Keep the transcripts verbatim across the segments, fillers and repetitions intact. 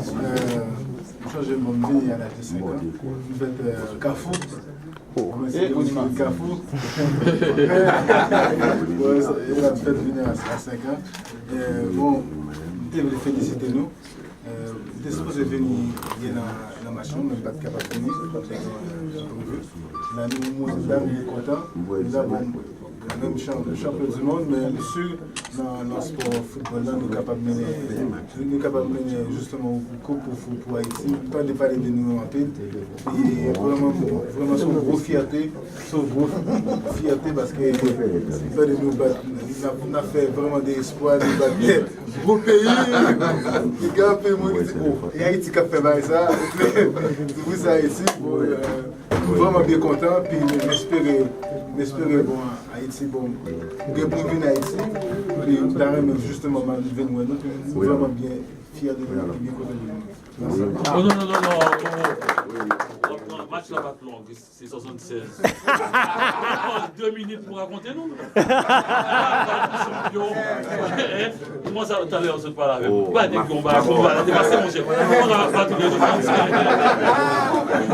Euh, m chanje non m vini a laj de senk an. M fèt euh, Kafou. Mwen se yon moun Kafou. Bon, sa, e la m fèt vini a, a senk an. Euh, bon, m te vle felisite nou. Euh, m te sipoze vini yè nan, nan match lan, men m pa t kapab vini. La nou monte la, nou kontan. Nou la, bon, menm chan- chanpyon di mond, men m si nan, nan spò foutbòl la, nou kapab mennen, nou kapab mennen jisteman yon koup pou, pou, pou Ayiti. M tande pale de nou anpil. E vrèman, vrèman, se yon gwo fyète, se yon gwo fyète paske m tande nou bat, n ap, n ap fè vrèman de espwa, nou bat de gwo peyi. Gen anpil moun ki di, "Oh, e Ayiti k ap fè bagay sa." Se pou sa Ayiti, bon, euh, M vrèman byen kontan, pi m espere, m espere, bon, Ayiti, bon, gen pou m vin Ayiti, pi m ta renmen jisteman m vin wè nou, pi m vrèman byen fyè de nou, pi byen kontan de nou. Mèsi. Oh, non, non, non, non, oh, oh. Match la pa t long, se swasannsèz. De minit pou rakonte nou. Chanpyon. Kòman sa, talè, w sot pale avè m? Oh, pa de yon bagay, yon bagay, te pase, monchè. Kòman sa va tounen nou?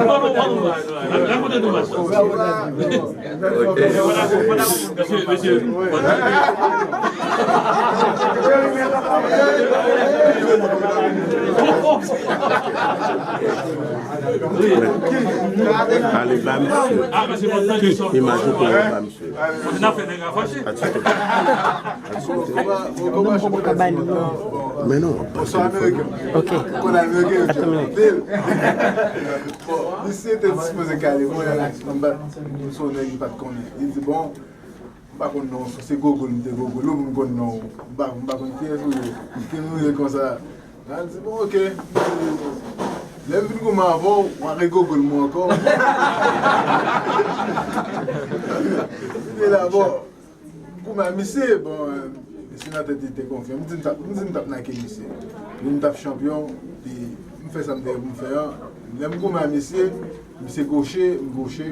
Kòman, kòman nou va, nou va, nou va, nou va, nou va, nou va. Mesye, mesye. Ale, ba misye. Imaj ou konnen, ba misye. N ap fè nèg la fache. Ou pa, ou pa, ou pa ba li non. Men non. Bonswa, Ameriken. Ok. Konn Ameriken, yo di deal. Bon, misye te dispoze kale mwen, anba, m se yon nèg li pa t konnen. Li di, "Bon, m pa konn non, se Gogol, m te Gogol, ou m konn non, m pa, m pa konn kiyès ou ye, ki nou ye konsa." Mwen di, "Bon, ok." Lè m vin goumen avè w, w a regogol mwen ankò. Li te la, bon, m goumen a misye, bon, misye nan tèt li te konfyan. M di m t ap, m di m t ap nake misye. Li di m t ap chanpyon, li, m fè sa m te gen pou m fè an. Lè m goumen a misye, misye goche, m goche,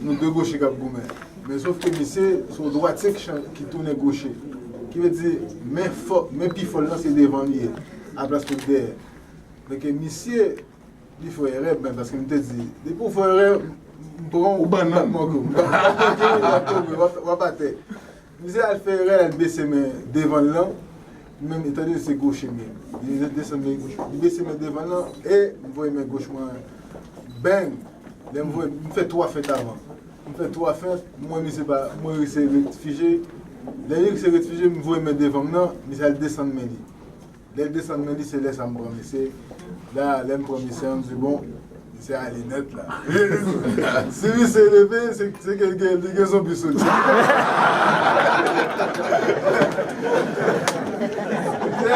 nou de goche k ap goumen. Men sof ke misye, se yon dwatye ki chan-, ki tounen goche. Ki vle di, men fò, men pi fò l lan se devan li ye, aplas pou dèyè. Donk, misye, li fè erè, men paske m te di, depi w fè erè, m pran w, ou ban nan, m ap manke w. M ap manke w, w ap, w ap atè. Misye al fè erè, al bese men devan l lan, menm etan done se goche m ye. Li desann men goch, li bese men devan l lan, e m voye men goch mwen, bang! Lè m voye, m fè twa fent avan. M fè twa fent, m wè misye pa, m wè misye retfije. Lè misye retfije, m voye men devan m nan, misye al desann men li. Lè l desann men li, se lè sa m pran misye. La, lè m pran misye an, m di, "Bon, misye ale nèt la." Si misye leve, se, se ke l gen, li gen zonbi sou li.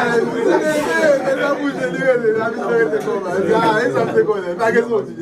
Misye leve, men l pa bouje, li rete la, misye rete konsa. Li di, "Ah, e sa m te konnen, pa gen zonbi."